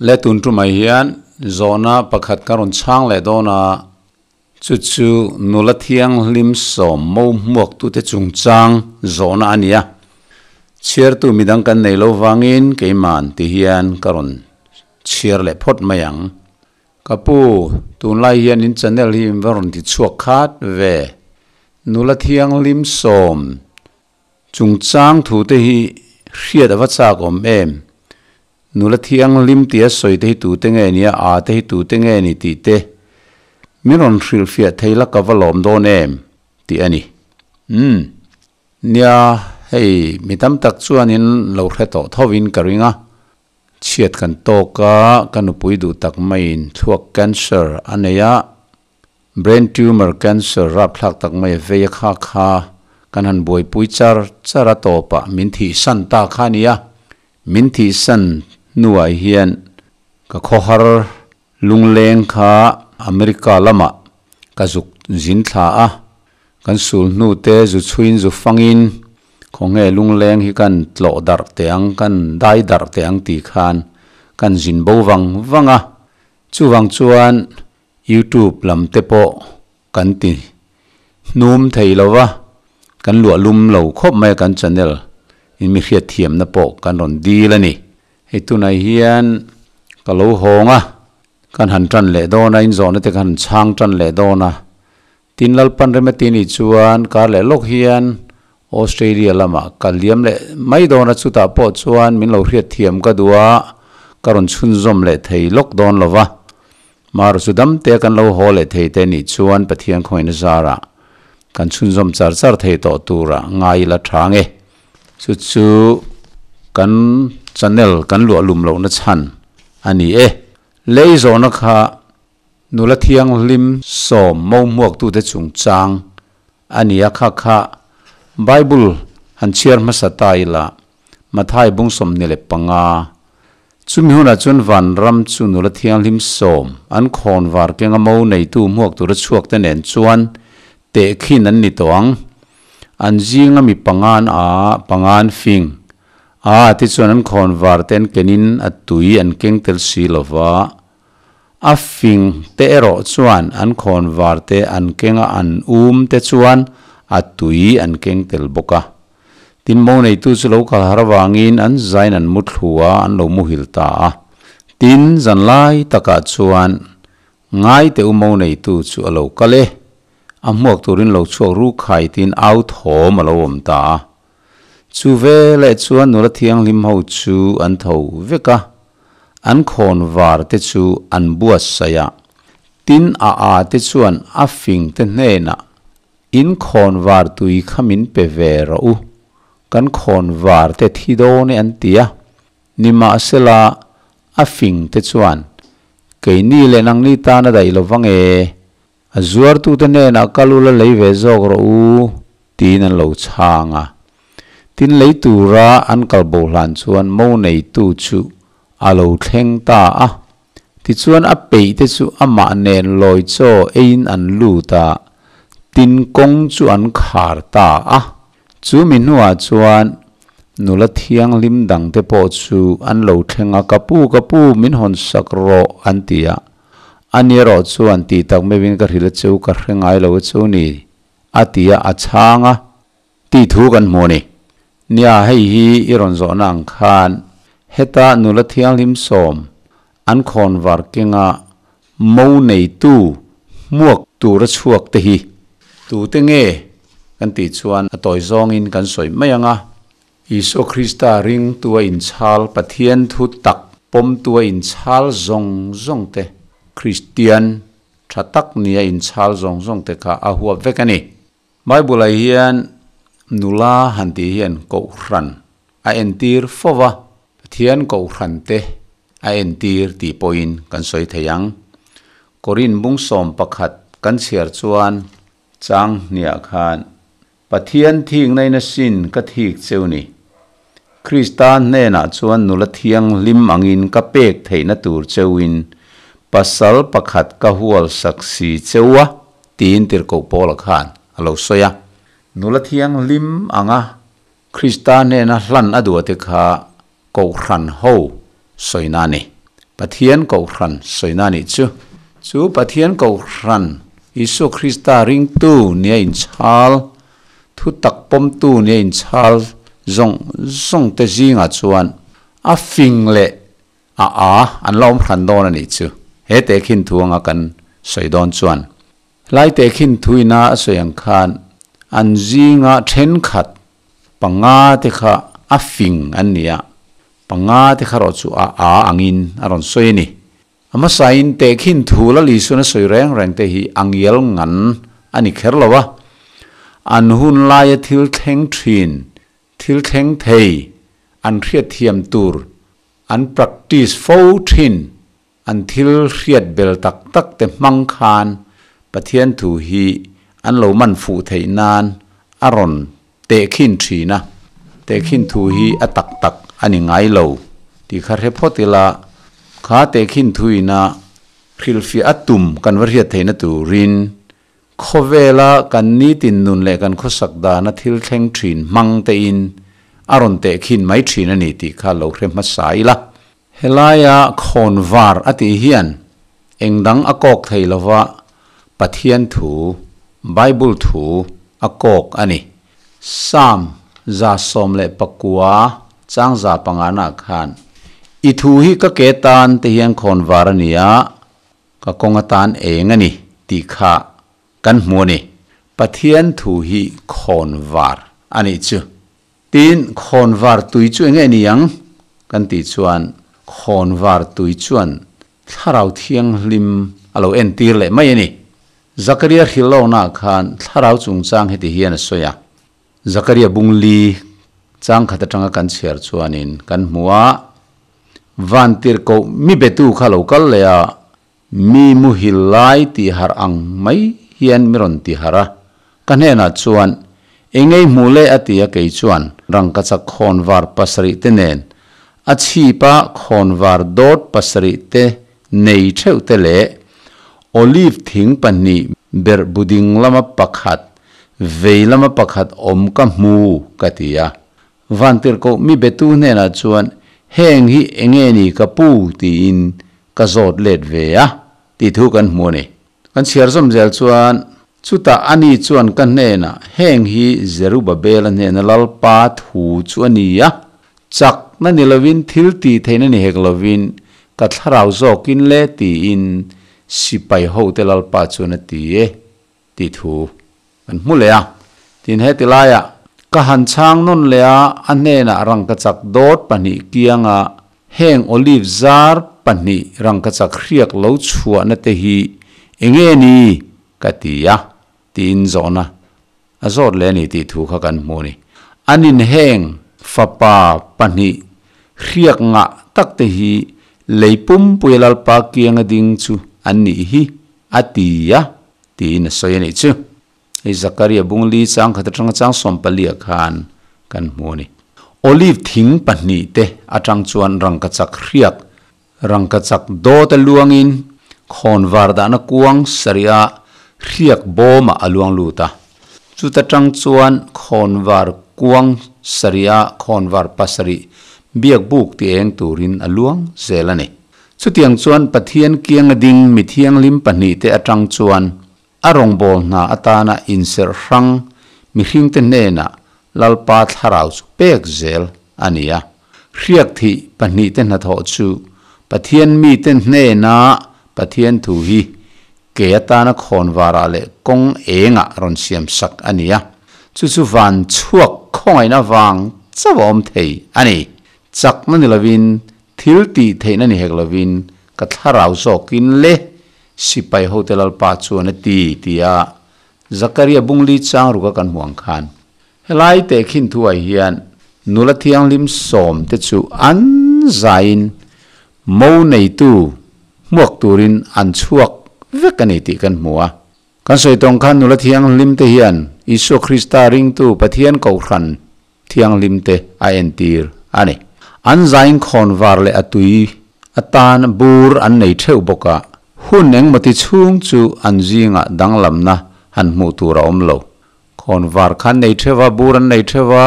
Le tun tumah hian zawhna pakhat ka rawn chhang leh dawn a, chu chu nula thianghlim sawm mo hmuaktute chungchang zawhna a ni a. Chhiartu midang kan nei lo vangin keiman ti hian ka rawn chhiar leh phawt mai ang. Ka pu, tunlai hian in channel hi in va rawn ti chhuak khat ve. Nula thianghlim sawm chungchang thu te hi hriat a va chak awm em? Nula thianghlim tia sawi te hi tute nge nia, a te hi tute nge ni tih te min rawn hrilhfiah thei la ka va lawm dawn em tih a ni. Umm. Nia, hei mi tam tak chuanin lo hre tawh thovin ka ring a. Chhiat kan tawk a, ka nupui duh tak maiin thluak cancer a nei a, brain tumor cancer rapthlak tak mai a vei a kha kha kan han buaipui char char a tawpah min thihsan ta kha a ni a, min thihsan hnuah hian ka khawhar lungleng kha America lamah ka zuk zin thla a, kan sul hnu te zu chhuiin zu fangin khawnge lungleng hi kan tlawh darh teh ang, kan dai darh teh ang tih khan kan zin bo vang vang a, chuvang chuan YouTube lam te pawh kan ti hnum thei lo va, kan luah lum lo khawp mai a kan channel in mi hriatthiamna pawh kan rawn dil a ni. Hei tunah hian ka lo hawng a, kan han tan leh dawn a, inzawhna te kan han chhang tan leh dawn a. Tin Lalpan Remati ni chuan kar leh lawk hian Australia lamah ka liam leh mai dawn a, chutah pawh chuan min lo hriatthiam ka duh a, ka rawn chhunzawm leh thei lawk dawn lo va. Mar chu dam te kan lo haw leh thei te nih chuan Pathian khawngin zarah kan chhunzawm char char thei tawh tura ngai ila tha nge. Chu chu kan channel kan luah lum lohna chhan a ni e. Lei zawhna kha nula thianghlim sawm mo hmuaktute chungchang a ni a, kha kha Bible han chhiar hmasa ta ila Mathai bung 25. Chumi hunah chuan vanram chu nula thianghlim sawm an khawnvar kenga mo neitu hmuak tura chhuak te nen chuan tehkhin an ni tawh ang. An zinga mi pangan a pangan fing a tichuan an khawnvar te an kenin a tui an keng tel si lova. A fing te erawh chuan an khawnvar te an kenga an um te chuan a tui an keng tel bawk a. Tin mo neitu chu lo kal har avangin an zain an mu thlu a, an lo muhil ta a. Tin, zan lai takah chuan ngai teh u mo neitu chu a lo kal e, a hmuak turin lo chhuak ru khai tiin au thawm a lo awm ta a. Chu veleh chuan nula thianghlim ho chu an tho vek a, an khawn var te chu an buatsaih a. Tin, a a te chuan a fing te hnenah In khawn var tui kha min pe ve rawh u, kan khawn var te thi dawn e an ti a. Nimahsela, a fing te chuan, Keini leh nangni tan a daih lo vang e, a zuartute hnenah kal ula lei ve zawk rawh u, tiin an lo chhang a. Tin lei tura an kal bo hlan chuan mo neitu chu a lo thleng ta a. Tichuan a peih te chu amah nen lawi chaw eiin an lut a, tin kawng chu an khar ta a. Chu mi hnuah chuan nula thianghlim dang te pawh chu an lo thleng a, Ka pu, ka pu, min hawn sak rawh, an ti a. Ani erawh chuan tih tak meuhin ka hrilh a cheu, ka hre ngai lo a chu ni, a ti a, a chhang a. Tih thu kan hmu a ni. Nia, hei hi i rawn zawhna ang khan heta nula thianghlim sawm an khawn var kenga mo neitu hmuak tura chhuak te hi tute nge kan tih chuan a tawi zawngin kan sawi mai ang a. Isua Krista ringtu a inchhal, Pathian thu tak pawmtu a inchhal zawng zawng te, Kristian tha tak nia inchhal zawng zawng te kha a huap vek a ni. Bible-ah hian nula han tih hian kohhran a entir fo va, Pathian kohhran te a entir tih pawhin kan sawi thei ang. Korin bung 11 kan chhiar chuan chang hniah khan, Pathian thikna in a sin ka thik cheu ni. Krista hnenah chuan nula thianghlim angin ka pek theihna tur cheuin pasal pakhat ka hual sak si cheu a, tiin tirhkoh Paula khan a lo sawi a. Nula thianghlim anga Krista hnena hlan a duhte kha Kohhran ho sawina a ni. Pathian Kohhran sawina nih chu. Chu Pathian Kohhran, Isua Krista ringtu nia inchhal, thutak pawmtu nia inchhal zawng zawng te zingah chuan a fing leh a a an la awm hran dawn a nih chu. He tehkhin thu anga kan sawi dawn chuan Lai tehkhin thuina a sawi ang khan an zinga thenkhat panga te kha a fing an ni a, panga te kha erawh chu a a angin a rawn sawi a ni. A hmasain tehkhin thu la Lisuan a sawi reng reng te hi a ngial ngan a ni kher lo a, an hun laia thil thleng thin, thil thleng thei, an hriatthiam tur an practice fo thin An thil hriat bel tak tak te hmang khan Pathian thu hi an lo man fuh theih nan a rawn tehkhin thin a, tehkhin thu hi a tak tak a ni ngai lo tih kha hre phawt ila, kha tehkhin thuina hrilhfiah a tum kan va hriat theihna turin Khawvela kan nitin nun leh kan khawsak dana thil thleng thin hmang tein a rawn tehkhin mai thin a ni tih kha lo hre hmasa ila. Helaia khawn var a tih hian eng dang a kawk thei lova Pathian thu, Bible thu a kawk a ni. Psalm 119 chang 500 nah khan, I thu hi ka ke tan te hian khawn var a ni a, Ka kawng atan eng a ni tih kha kan hmu a ni. Pathian thu hi khawn var a nih chu. Tin, khawn var tui chu enge ni ang? Kan tih chuan khawn var tui chuan Thlarau Thianghlim a lo entir leh mai a ni. Zakaria hrilhlawknaah khan Thlarau chungchang heti hian a sawi a. Zakaria bung li chang khat atanga kan chhiar chuanin kan hmu a, Vantirhkoh mi betu kha lo kal leh a, mi muhil lai tih harh ang mai hian mi rawn ti harh a. Ka hnenah chuan, Engei hmuh leh a ti a kei chuan rangkachak khawnvar pasarih te nen a chhipa khawnvar dawt pasarih te nei theuh te leh olive thing pahnih berh buding lama pakhat vei lama pakhat awm ka hmu ka ti a. Vantirhkoh mi betu hnenah chuan heng hi enge ni ka pu tiin ka zawt let ve a tih thu kan hmu a ni. Kan chhiar zawm zel chuan chutah ani chuan ka hnenah heng hi Zerubabela hnena Lalpa thu chu a ni a, chakna ni lovin thil tih theihna ni hek lovin ka thlarau zawkin le tiin sipai hote Lalpa chuan a ti e tih thu kan hmu leh a. Tin heti laiah ka han chhang nawn leh a, a hnenah rangkachak dawt pahnih kianga heng olive zar pahnih rangkachak hriak lo chhuahna te hi enge ni ka ti a tiin zawhna a zawt leh a ni tih thu kha kan hmu a ni. An in heng fapa pahnih hriak ngah tak te hi lei pumpuia Lalpa kianga ding chu an nih hi a ti a tiin a sawi a nih chu. Hei Zakaria bung li chang khat atanga chang 14 ah khan kan hmu a ni. Olive thing pahnih te atang chuan rangkachak hriak, rangkachak dawt a luangin khawnvar dahna kuang sarih a hriak bawmah a luang lut a. Chuta tang chuan khawnvar kuang sarih a khawnvar pasarih biak buk ti eng turin a luang zel a ni. Chutiang chuan Pathian kianga ding mi thianghlim pahnihte atang chuan a rawngbâwl hna atâna inserh hrang mihringte hnênah Lalpa thlarau chu pêk zêl a ni a. Hriak thih pahnihte hnathawh chu Pathian mite hnêna Pathian thu hi ke atâna khawnvarah leh kawng êngah rawn siamsak a ni a. Chu chu vân chhuak khawngaihna vâng chauh a awm thei a ni. Chakna ni lovin, thil tih theihna ni hek lovin, ka thlarau zawkin le, sipai hote Lalpa chuan a ti, tia Zakaria bungli chang ruka kan hmu ang khan. Helai tehkhin thuai hian nula thianghlim sawm te chu an zaiin mo neitu hmuak turin an chhuak vek a ni tih kan hmu a. Kan sawi tawng khan nula thianghlim te hian Isua Krista ringtu Pathian Kohhran thianghlim te a entir a ni. An zain khawnvar leh a tui atan bur an nei theuh bawk a, hun engmawti chhung chu an zingah danglamna han hmuh tur a awm lo. Khawnvar kha an nei theuh a, bur an nei theuh a,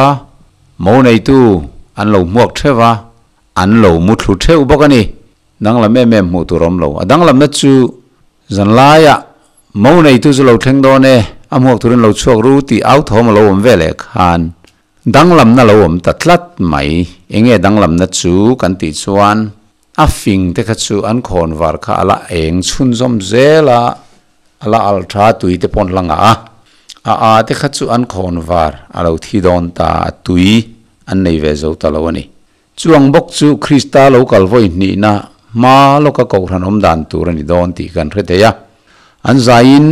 mo neitu an lo hmuak theuh a, an lo muthlu theuh bawk a ni. Danglam em em hmuh tur a awm lo. A danglamna chu zanlaiah mo neitu chu lo thleng dawn e, a hmuak turin lo chhuak ru tih au thawm a lo awm ve leh khan danglamna lo awm ta tlat mai. Enge danglamna chu kan tih chuan a fing te kha chu an khawn var kha a la eng chhunzawm zel a, a la alh tha tui te pawh an la ngah a. A a te kha chu an khawn var a lo thi dawn ta a, tui an nei ve zo ta lo a ni. Chuang bawk chu Krista lo kal vawi hnihna hma lawka kohhran awm dan tur a ni dawn tih kan hre thei a. An zaiin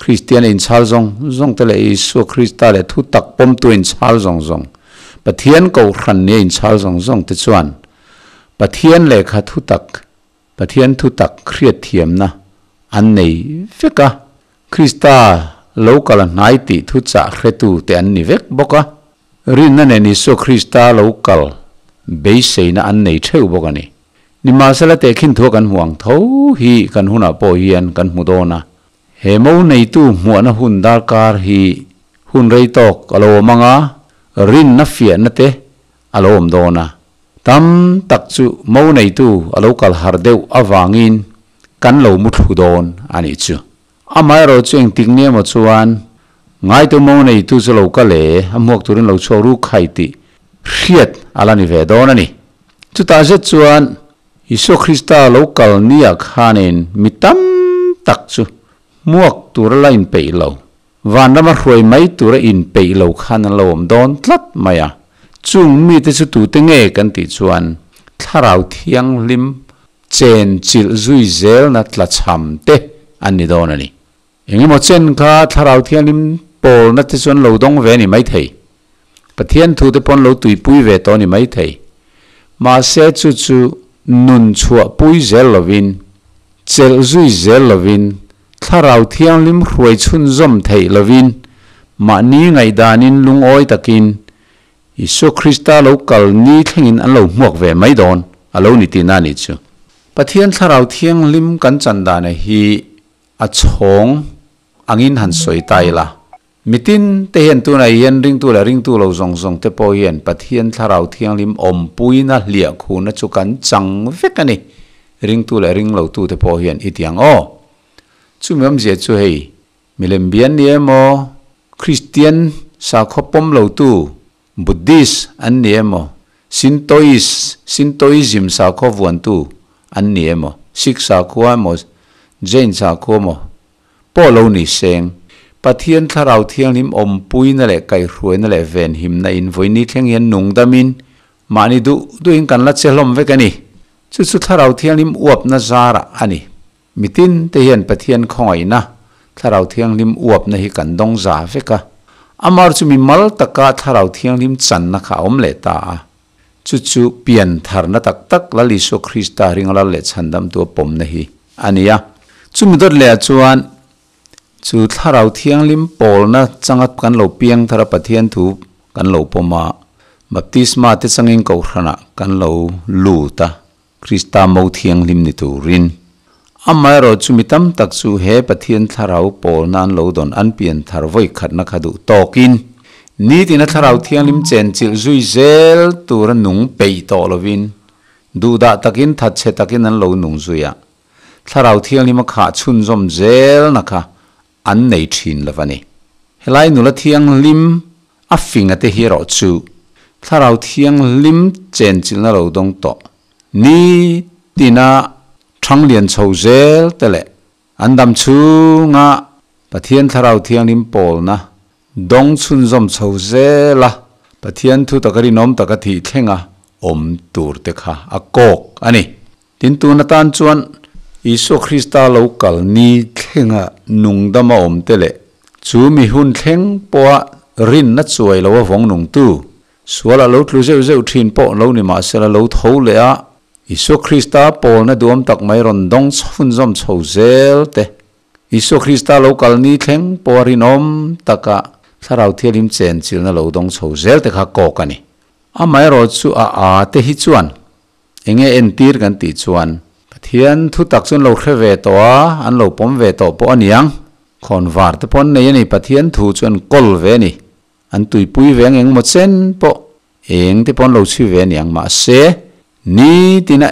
Kristian a inchhal zawng zawng te leh Isua Krista leh thu tak pawmtu a inchhal zawng zawng, Pathian kohhran ni a inchhal zawng zawng te chuan Pathian lehkha thu tak, Pathian thu tak hriatthiamna an nei vek a. Krista lo kal a hnai tih thuchah hretu te an ni vek bawk a. Rinna nen Isua Krista lo kal beiseina an nei theuh bawk a ni. Nimahsela tehkhin thua kan hmuh ang tho hi kan hunah pawh hian kan hmu dawn a. He mo neitu hmuahna hun darkar hi hun rei tawk a lo awm ang a, rinna fiahna te a lo awm dawn a. Tam tak chu mo neitu a lo kal har deuh avangin kan lo mu thlu dawn a nih chu. Amaherawh chu engtik ni emaw chuan ngaitu mo neitu chu lo kal e, a hmuak turin lo chhuak ru khai tih hriat a la ni ve dawn a ni. Chutah zet chuan Isua Krista lo kal nia khanin mi tam tak chu hmuak tura la inpeih lo, vanrama hruai mai tura inpeih lo khan an lo awm dawn tlat mai a. Chung mite chu tute nge kan tih chuan Thlarau Thianghlim chen chilh zui zelna tlachham te an ni dawn a ni. Engemaw chen kha Thlarau Thianghlim pawlna te chuan lo dawng ve a ni maithei. Pathian thu te pawn lo tuipui ve tawh a ni maithei. Mahse chu chu nun chhuah pui zel lovin, chelh zui zel lovin, Thlarau Thianghlim hruai chhunzawm theih lovin, mahni ngaihdanin lungawi takin Isua Krista lo kal ni thlengin an lo hmuak ve mai dawn a lo ni tihna a nih chu. Pathian Thlarau Thianghlim kan chan dana hi a chhawng angin han sawi ta ila. Mitin te hian tunah hian ringtu leh ringtu lo zawng zawng te pawh hian Pathian Thlarau Thianghlim awmpuina hliahkhuhna chu kan chang vek a ni. Ringtu leh ringlotu te pawh hian i ti ang aw. Chumi awmzia chu hei Milem bian ni emaw, Kristian sakhaw pawm lotu, Buddhist, an ni emaw, Shintoist, Shintoism sakhaw vuantu, an ni emaw, Sikh sakhua emaw, Jain sakhua emaw pawh lo ni seng. Pathian Thlarau Thianghlim awmpuina leh kaihhruaina leh venhimna in vawiini thleng hian nung damin mahni duh duhin kan la che hlawm vek a ni. Chu chu Thlarau Thianghlim uapna zarah a ni. Mitin te hian Pathian khawngaihna, Thlarau Thianghlim uapna hi kan dawng za vek a. Amar chu mi mal taka Thlarau Thianghlim channa kha a awm leh ta a. Chu chu pian tharna tak tak Lal Isua Krista ringa lal leh chhandamtu a pawmna hi a ni a. Chumi dawt lehah chuan chu Thlarau Thianghlim pawlna changa kan lo piang thar a Pathian thu kan lo pawm a, baptisma te changin kohhranah kan lo lut a. Krista mo thianghlim ni turin. Amaherawh chu mi tam tak chu he Pathian thlarau pawl nan lo dawn an pian thar vawi khatna kha duh tawkin, nitina thlarau thianghlim chenchilh zui zel tura nung peih tawh lovin, duhdah takin thatchhe takin an lo nung zui a, thlarau thianghlima khah chhunzawm zelna kha an nei thin lo a ni. Helai nula thianghlim a finga te hi erawh chu thlarau thianghlim chenchilhna lo dawng tawh ni tina thanglian chho zel te leh an dam chhunga Pathian thlarau thianghlim pawlna dawng chhunzawm chho zel a Pathian thu taka rinawm taka thih thlenga awm tur te kha a kawk a ni. Tin, tun atan chuan Isua Krista lo kal ni thlenga nungdama awm te leh chu mi hun thleng pawha rinna chuai lo a vawng nungtu, suala lo tlu zeuh zeuh thin pawh lo ni mahsela lo tho leh a, Isua Krista pawlna duam tak mai rawn dawng chhunzawm chho zel te, Isua Krista lo kal ni thleng pawha rinawm taka Thlarau Thianghlim chenchilhna lo dawng chho zel te kha kawk a ni. Amaherawh chu a a te hi chuan Enge entir kan tih chuan Pathian thu tak chu an lo hre ve tawh a, an lo pawm ve tawh pawh a niang. Khawnvar te pawh an nei a ni, Pathian thu chu an kawl ve a ni. An tuipui ve ang engmaw chen pawh eng te pawh an lo chhui ve a niang. Mahse, nitina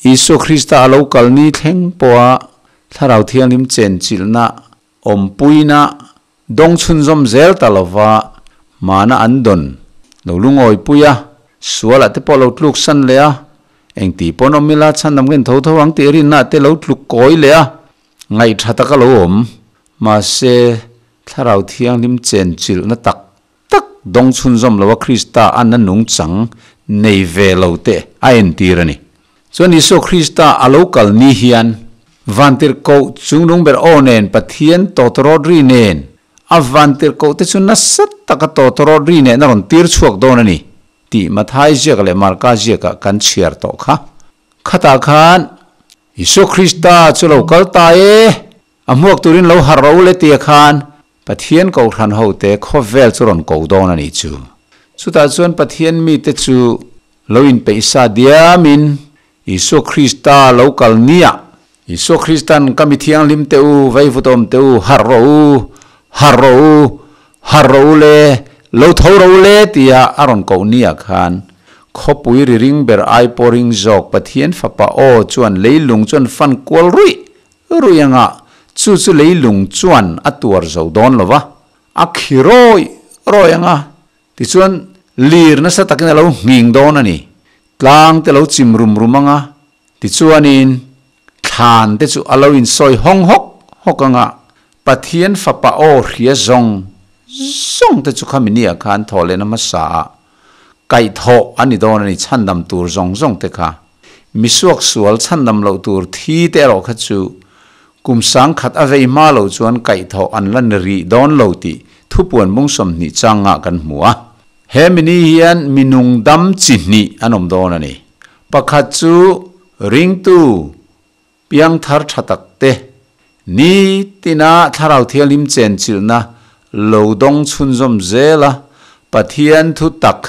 Isua Krista a lo kal ni thleng pawha Thlarau Thianghlim chenchilhna awmpuina dawng chhunzawm zel ta lova hmana an dawn lo lungawipui a, sualah te pawh lo tluksan leh a, engti pawn awm ila chhandam ka intho tho ang tih rinna te lo tluk kawi leh a, ngaihtha taka lo awm. Mahse, Thlarau Thianghlim chenchilhna tak tak dawng chhunzawm loa Krista a na nungchang nei ve lo te a entir a ni. Chuan Isua Krista a lo kal ni hian vantirhkoh chungnung ber aw nen Pathian tawtawrawt ri nen a vantirhkoh te chu nasa taka tawtawrawt ri nen a rawn tir chhuak dawn a ni tih Mathai ziak leh Marka ziakah kan chhiar tawh kha. Khatah khan Isua Krista chu lo kal ta e! A hmuak turin lo harh ro le tia khan Pathian kohhran hote khawvel chu rawn ko dawn a nih chu. Chutah chuan Pathian mite chu lo inpeihsa diamin Isua Krista lo kal nia. Isua Kristan ka mi thianghlim te u, veivutawm te u, harh rawh u, harh rawh u, harh rawh u le, lo tho rawh u le tia a rawn koh nia khan khawpui ri ring ber ai pawh ring zawk Pathian Fapa aw chuan leilung chuan fan kual ruih Rui anga chu chu leilung chuan a tuar zo dawn lo va, a khi rawi rawi anga tichuan lir nasa takin a lo nghing dawn a ni. Tlang te lo chim rum rum anga tichuanin thlan te chu a lo insawi hawng hawk hawk anga Pathian fapa aw hria zawng zawng te chu khami nia khan thawhlehna hmasa ah kaihthawh a ni dawn a ni, chhandam tur zawng zawng te kha. Mi suaksual chhandam loh tur thi te erawh kha chu kum sangkhat a vei hma lo chuan kaihthawh an la ni rih dawn lo tih thupuan bung 20 changah kan hmu a. He mini hian mi nung dam chi hnih an awm dawn a ni. Pakhat chu ringtu piangthar tha tak te, nitina Thlarau Thianghlim chenchilhna lo dawng chhunzawm zel a, Pathian thu tak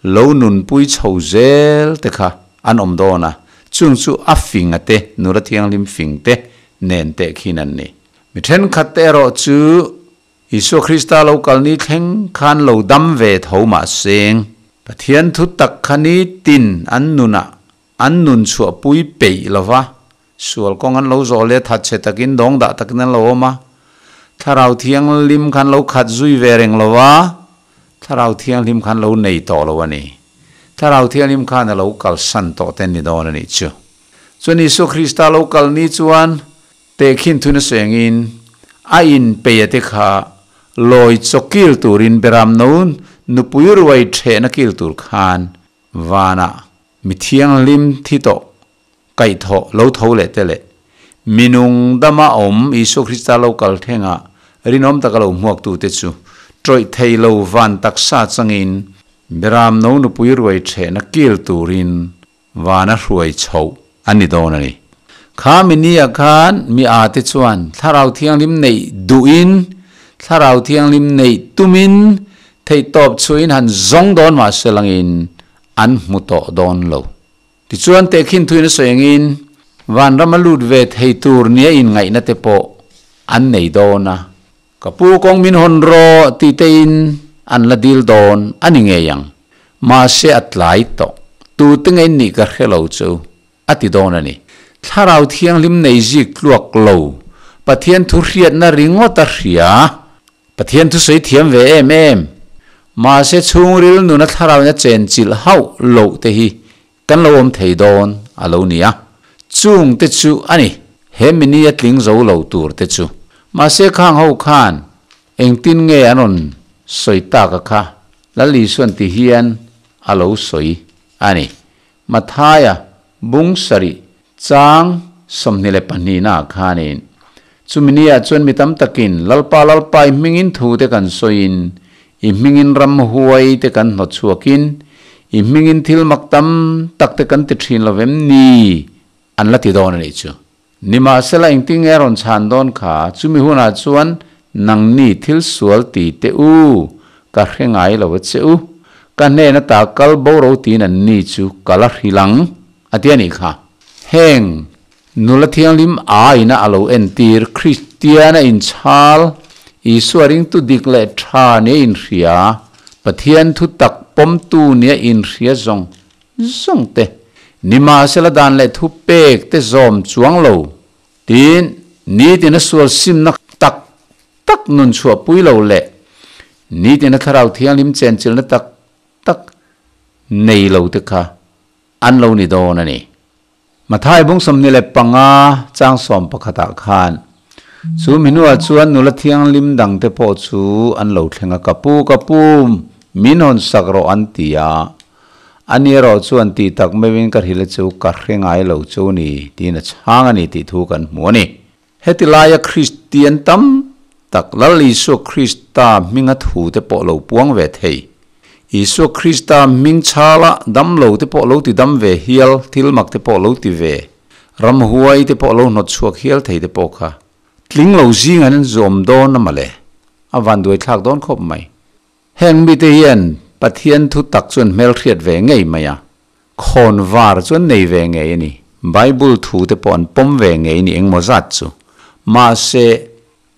Lo nunpui chho zel te kha an awm dawn a, chung chu a fing a te, nula thianghlim fing te nen teh khin an ni. Mi thenkhat te erawh chu Isua Krista lo kal ni thleng khan lo dam ve tho mah seng, Pathian thu tak kha nitin an nunah an nun chhuahpui peih lo va, sual kawng an lo zawh leh thatchhe takin dawng dah takin an lo awm a, Thlarau Thianghlim khan lo khat zui ve reng lo a, Thlarau Thianghlim khan lo nei tawh lo a ni. Thlarau Thianghlim khan a lo kalsan tawh te ni dawn a nih chu. Chuan Isua Krista lo kal ni chuan tehkhin thun a sengin a inpei a te kha lawi chaw kil turin beramno nupui ruai thehna kil tur khan vanah mi thianghlim thi tawh kaihthawh lo tho leh te leh mi nung dama awm Isua Krista lo kal thlengah rinawm taka lo hmuaktute chu tawih thei lo van taksa changin Beramno nupui ruai thehna kil turin vana hruai chhoh a ni dawn a ni. Kha mi nia khan mi a te chuan Thlarau Thianghlim neih duhin, Thlarau Thianghlim neih tumin theihtawp chhuahin han zawng dawn mah se langin an hmu tawh dawn lo. Tichuan tehkhin thuin a sawi angin vanram a lut ve thei tur nia inngaihna te pawh an nei dawn a, ka pu kawng min hawn rawh tih tein an la dil dawn a ni ngei ang. Mahse a tlai tawh, tute ngei nih ka hre lo chu a ti dawn a ni. Thlarau Thianghlim nei zik tluak lo, Pathian thu hriatna ringawt a hria. Pathian thusawi thiam ve em em. Mahse chhungril nuna thlarauin a chenchilh hauh loh te hi kan lo awm thei dawn a lo ni a. Chung te chu a ni, he mini a tling zo lo tur te chu. Mahse khang ho khan engtin nge an rawn sawi tak a kha Lal Isuan ti hian a lo sawi a ni. Mathaia bung sarih chang 22 naah khanin, Chumi niah chuan mi tam takin, Lalpa, Lalpa, i hmingin thu te kan sawiin, i hmingin ramhuai te kan hnawt chhuakin, i hmingin thil mak tam tak te kan ti thin lo vem ni? an la ti dawn a nih chu. Nimahsela engtin nge a rawn chhan dawn kha, chumi hunah chuan nangni thil sual ti teh u, ka hre ngai lo a che u, ka hnen ata kal bo ro tiin anni chu ka la hrilh ang, a ti a nih kha. Heng nula thianghlim aiin a lo entir Kristiana inchhal, Isua ringtu dik leh tha nia inhria, Pathian thu tak pawmtu nia inhria zawng zawng te. Nimahsela dan leh thupek te zawm chuang lo Tin, nitin a sual simna tak tak nun chhuah pui lo leh nitin a Thlarau Thianghlim chenchilhna tak tak nei lo te kha an lo ni dawn a ni. Mathai bung 25 chang 11 ah khan, Chu mi hnuah chuan nula thianghlim dangte pawh chu an lo thleng a, Ka pu, ka pu, min hawn sak rawh an ti a. Ani erawh chuan tih tak meuhin ka hrilh chu ka hre ngai lo chu ni tiin a chhang a ni tih thu kan hmu a ni. Heti laia Kristian tam tak Lal Isua Krista hminga thute pawh lo puang ve thei. Isua Krista hming chhala dam lo te pawh lo ti dam ve hial, thil mak te pawh lo ti ve, ramhuai te pawh lo hnawt chhuak hial thei te pawh kha tling lo zing an zawm dawn a mawle, a vanduai thlak dawn khawp mai. Heng mite hian Pathian thu tak chuan hmelhriat ve ngei mai a, khawn var chu an nei ve ngei a ni. Bible thu te pawh an pawm ve ngei ni engmaw zat chu. Mahse,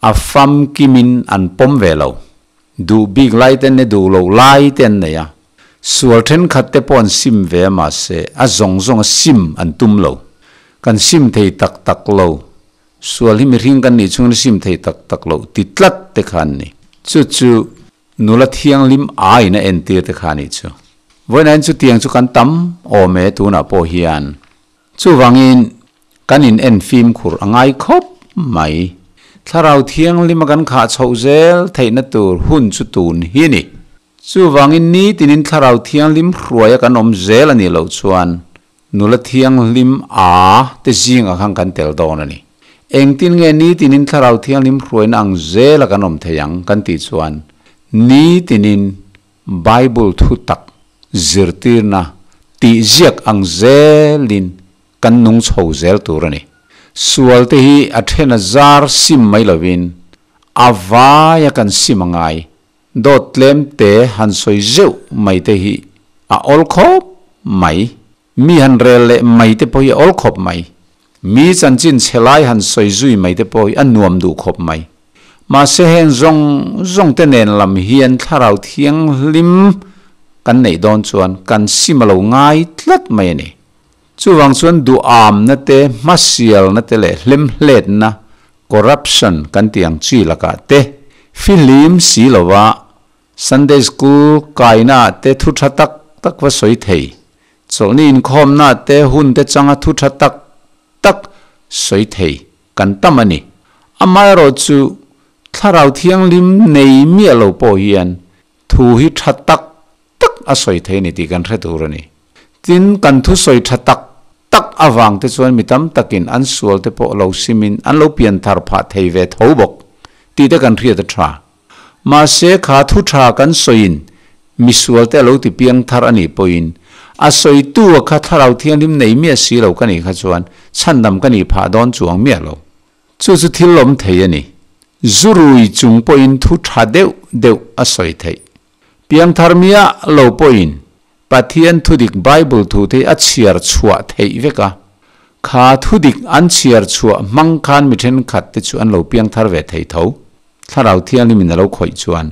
a famkimin an pawm ve lo. Duh bik lai te an nei, duh loh lai te an nei a. Sual thenkhat te pawh an sim ve a mahse, a zawng zawng a sim an tum lo. Kan sim thei tak tak lo. Sual hi mihring kan nih chungin a sim thei tak tak loh ti tlat te kha an ni. Chu chu nula thianghlim aiin a entir te kha a nih chu. Vawiinain chutiang chu kan tam awm e tunah pawh hian. Chuvangin kan in en fimkhur a ngai khawp mai. Thlarau thianghlima kan khah chhoh zel theihna tur hun chu tun hi a ni. Chuvangin nitinin thlarau thianghlim hruaia kan awm zel a nih loh chuan Nula thianghlim a te zingah khan kan tel dawn a ni. Engtin nge nitinin Thlarau Thianghlim hruaina ang zela kan awm thei ang kan tih chuan nitinin Bible thu tak zirtirna tih ziak ang zelin kan nung chho zel tur a ni. Sual te hi a then a zar sim mai lovin a vaia kan sim a ngai. Dawt tlem te han sawi zeuh mai te hi a awl khawp mai. Mi han rel leh mai te pawh hi a awl khawp mai. Mi chanchin chhe lai han sawi zui mai te pawh hi a nuam duh khawp mai. Mahse heng zawng zawng te nen lam hian thlarau thianghlim kan neih dawn chuan kan sim a lo ngai tlat mai a ni. Chuvang chuan duhamna te, hmasialna te leh hlemhletna, corruption, kan tih ang chi lakah te fihlim si lova Sunday School kainaah te thu tha tak tak va sawi thei, chawlhni inkhawmnaah te hun te changa thu tha tak tak sawi thei kan tam a ni. Amaherawhchu Thlarau Thianghlim nei miah lo pawh hian thu hi tha tak tak a sawi thei a ni tih kan hre tur a ni. Tin, kan thusawi tha tak tak avang te chuan mi tam takin an sual te pawh lo simin an lo pian thar phah thei ve tho bawk tih te kan hriat a tha. Mahse, kha thu tha kan sawiin mi sual te a lo ti piang thar a nih pawhin a sawitu a kha Thlarau Thianghlim nei miah si lo ka nih kha chuan chhandam ka nih phah dawn chuang miah lo. Chu chu thil awm thei a ni. Zurui chung pawhin thu tha deuh deuh a sawi theih. Piangthar miah lo pawhin Pathian thudik Bible thute hi a chhiar chhuah theih vek a. Kha thudik an chhiar chhuah hmang khan mi thenkhat te chu an lo piangthar ve thei tho. Thlarau Thianghlimin a lo khawih chuan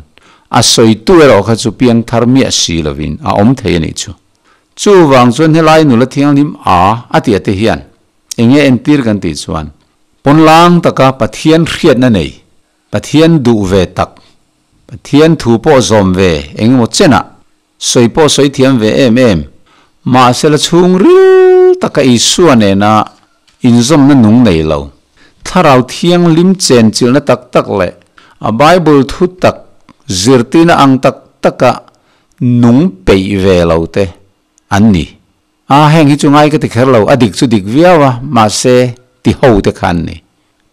a sawitu erawh kha chu piangthar miah si lovin a awm thei a nih chu. Chuvang chuan helai nula thianghlim a a tih ate hian enge entir kan tih chuan pawnlang taka Pathian hriatna nei, Pathian duh ve tak, Pathian thu pawh zawm ve engemaw chenah sawi pawh sawi thiam ve em em. Mahse la chhungril taka Isua nena inzawmna nung nei lo, Thlarau Thianghlim chenchilhna tak tak leh a Bible thu tak zirtirna ang tak taka nung peih ve lo te an ni. A, heng hi chu ngai ka ti kher lo, a dik chu dik viau a, mahse ti ho te kha an ni.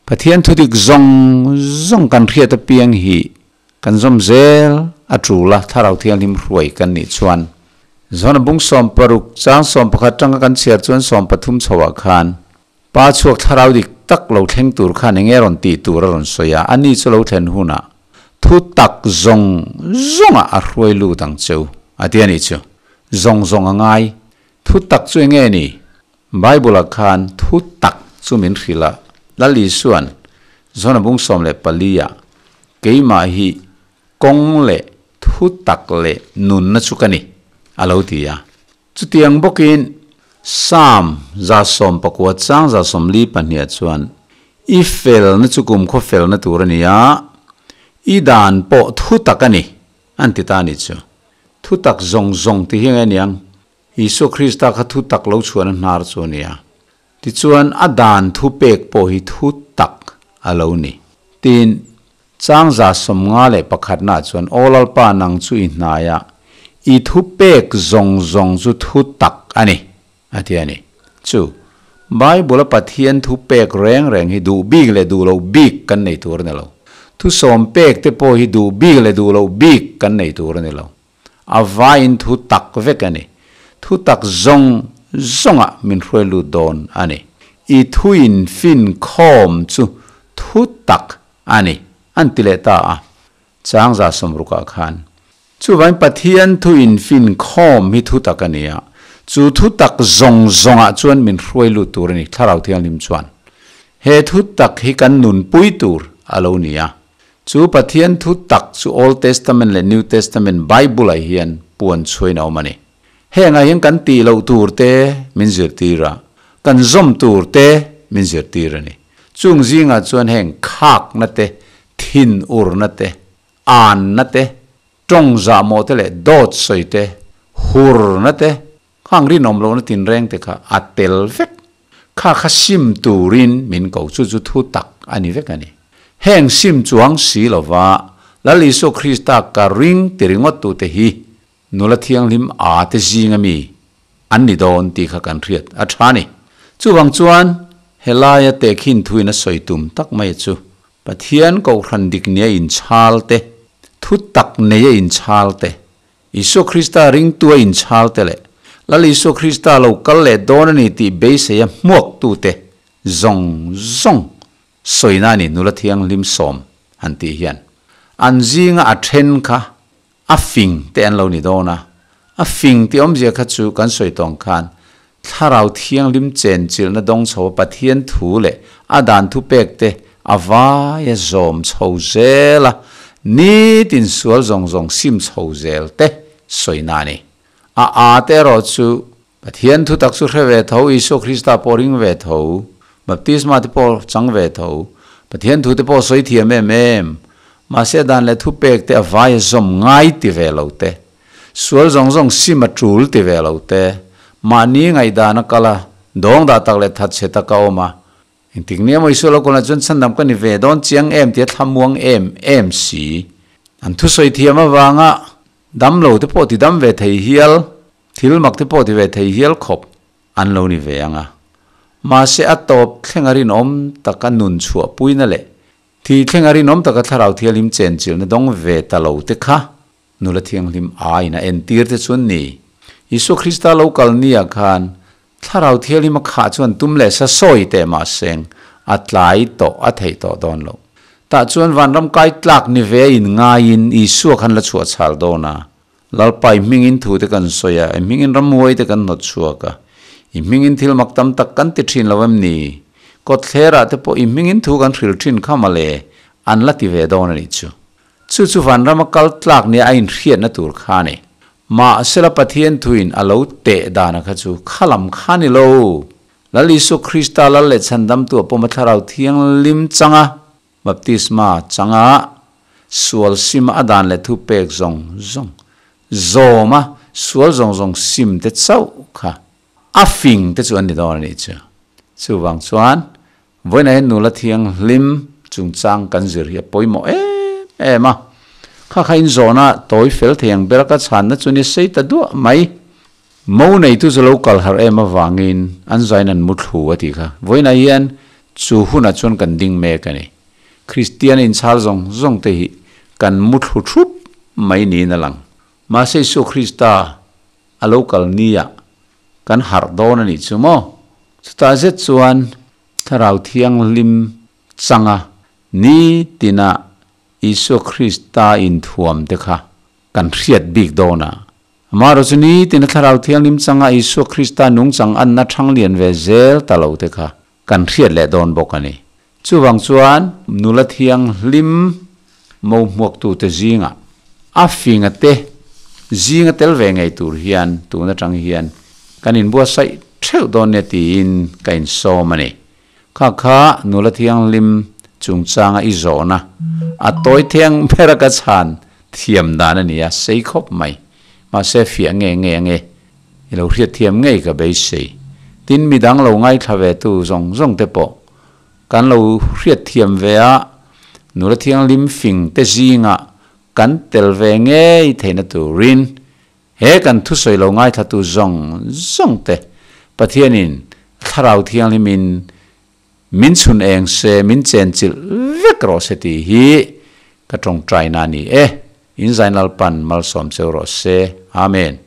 Pathian thudik zawng zawng kan hriat apiang hi kan zawm zel a tul a, Thlarau Thianghlim hruai kan nih chuan. Zona bung 60 chang 11 tanga kan chhiar chuan 13 chhoah khan Pa chhuak thlarau dik tak lo thleng tur khan enge rawn tih tur a rawn sawi a, ani chu lo thlen hunah thu tak zawng zawngah a hruai lut ang cheu a ti a nih chu. Zawng zawng a ngai. Thu tak chu enge ni? Bible-ah khan thu tak chu min hrilh a, Lal Isua'n Zona bung 14-ah, Keimah hi kawng leh thu tak leh nunna chu ka ni, a lo ti a. Chutiang bawkin Psalm 119 chang 42 ah chuan, I felna chu kumkhaw felna tur a ni a, i dan pawh thu tak a ni, an ti ta a nih chu. Thu tak zawng zawng ti hi nge niang? Isua Krista kha thu tak lo chhuahna hnar chu a ni a. Tichuan a dan thu pek pawh hi thu tak a lo ni. Tin, chang 51 naah chuan, Aw Lalpa, nang chu i hnaiah i thu pek zawng zawng chu thu tak a ni, a ti a ni. Chu, Bible-a Pathian thu pek reng reng hi duh bik leh duh loh bik kan nei tur a ni lo. Thu sawm pek te pawh hi duh bik leh duh loh bik kan nei tur a ni lo. A vaiin thu tak vek a ni. Thu tak zawng zawngah min hruai lut dawn a ni. I thuin fin khawm chu thu tak a ni, an ti leh ta a. Chang 60ah khan, Chuvangin Pathian thuin fin khawm hi thu tak a ni a, chu thu tak zawng zawngah chuan min hruai lut tur a ni, Thlarau Thianghlim chuan. He thu tak hi kan nunpui tur a lo ni a. Chu Pathian thu tak chu Old Testament leh New Testament Bible-ah hian puan chhuain a awm a ni. Hengah hian kan tih loh tur te min zirtir a, kan zawm tur te min zirtir a ni. Chung zingah chuan heng khakna te, thinurna te, anna te, tawng zahmawh te leh dawt sawi te, hurna te, khang rinawm lohna tinreng te kha a tel vek. Kha kha sim turin min ko chu chu thu tak a ni vek a ni. Heng sim chuang si lova Lal Isua Krista ka ring ti ringawt tute hi nula thianghlim a te zinga mi an ni dawn tih kha kan hriat a tha ni. Chuvang chuan helaia tehkhin thuin a sawi tum tak mai chu Pathian kohhran dik nia inchhal te, thu tak neia inchhal te, Isua Krista ringtua inchhalte leh Lal Isua Krista lo kal leh dawn a ni tih beiseia hmuaktute zawng zawng sawina a ni nula thianghlim sawm han tih hian an zinga a then kha a fing te an lo ni dawn a, a fing tih awmzia kha chu kan sawi tawng khan Thlarau Thianghlim chenchilhna dawng chho a Pathian thu leh a dan thupek te a vaia zawm chho zel a, nitin sual zawng zawng sim chho zel te sawina a ni. A a te erawh chu Pathian thu tak chu hre ve tho, Isua Krista pawh ring ve tho, baptisma te pawh chang ve tho, Pathian thu te pawh sawi thiam em em, mahse a dan leh thupek te a vaia zawm ngai ti ve lo te, Sual zawng zawng sim a tul ti ve lo te, mahni ngaihdan a kal a, dawng dah tak leh that chhe tak a awm a. Engtik nia maw Isua lo kawlna chuan chhandam ka ni ve dawn chiang em tia thlamuang em em si. An thusawi thiam avanga dam lo te pawh ti dam ve thei hial, thil mak te pawh ti ve thei hial khawp an lo ni ve ang a. Mahse a tawp thleng a rinawm taka nun chhuahpuina leh thi thleng a rinawm taka thlarau thianghlim chenchilhna dawng ve ta lo te kha Nula Thianghlim aiin a entir te chuan ni. Isua Krista lo kal nia khan Thlarau Thianghlim a khah chuan tum leh sa sawi teh mah seng a tlai tawh a theih tawh dawn lo. Tah chuan vanram kai tlak ni ve a in ngaiin Isua khan la chhuah chhal dawn a. Lalpa i hmingin thu te kan sawi a, i hmingin ramhuai te kan hnawt chhuak a, i hmingin thil mak tam tak kan ti thin lo em ni? Kawtthlerah te pawh i hmingin thu kan hril thin kha mawle an la ti ve dawn a nih chu. Chu chu vanrama kal tlak nia a inhriatna tur kha a ni. Mahsela Pathian thuin a lo teh dana kha chu khalam kha ni lo. Lal Isua Krista Lal leh Chhandamtu a pawm a Thlarau Thianghlim changa baptisma changa sual sima a dan leh thupek zawng zawng zawma sual zawng zawng sim te chauh kha a fing te chu an ni dawn a nih chu. Chuvang chuan Vawiinah hian nula thianghlim chungchang kan zir hi a pawimawh em em a. Kha kha inzawhna tawi fel thei ang ber a ka chhanna chu ni sei ta duah mai. Mo neitu chu lo kal harh em avangin an zain an mu thlu a tih kha. Vawiinah hian chu hunah chuan kan ding mek a ni. Kristian inchhal zawng zawng te hi kan mu thlu thup mai niin a lang. Mahse Isua Krista a lo kal nia kan harh dawn a nih chu maw? Chutah zet chuan Thlarau Thianghlim changa nitina Isua Krista inthuam te kha kan hriat bik dawn a. Amaherawh chu nitina Thlarau Thianghlim changa Isua Krista nungchang anna thanglian ve zel ta lo te kha kan hriat leh dawn bawk a ni. Chuvang chuan nula thianghlim mo hmuaktute zingah a finga te zinga tel ve ngei tur hian tun atang hian kan inbuatsaih theuh. theuh dawn nia tiin ka insawm a ni. Kha kha nula thianghlim chungchanga i zawhna a tawi thiang bera ka chhan thiam dan a ni a, sei khawp mai. Mahse fiah nge nge ange i lo hriat thiam ngei ka beisei. Tin midang lo ngaithla ve tu zawng zawng te pawh kan lo hriat thiam ve a, nula thianghlim fing te zingah kan tel ve ngei theihna turin He kan thusawi lo ngaithlatu zawng zawng te Pathianin Thlarau Thianghlimin min chhun eng se, min chenchilh vek rawh se tih hi ka tawngtaina a ni e. In Zainlalpan malsawm cheu rawh se. Amen.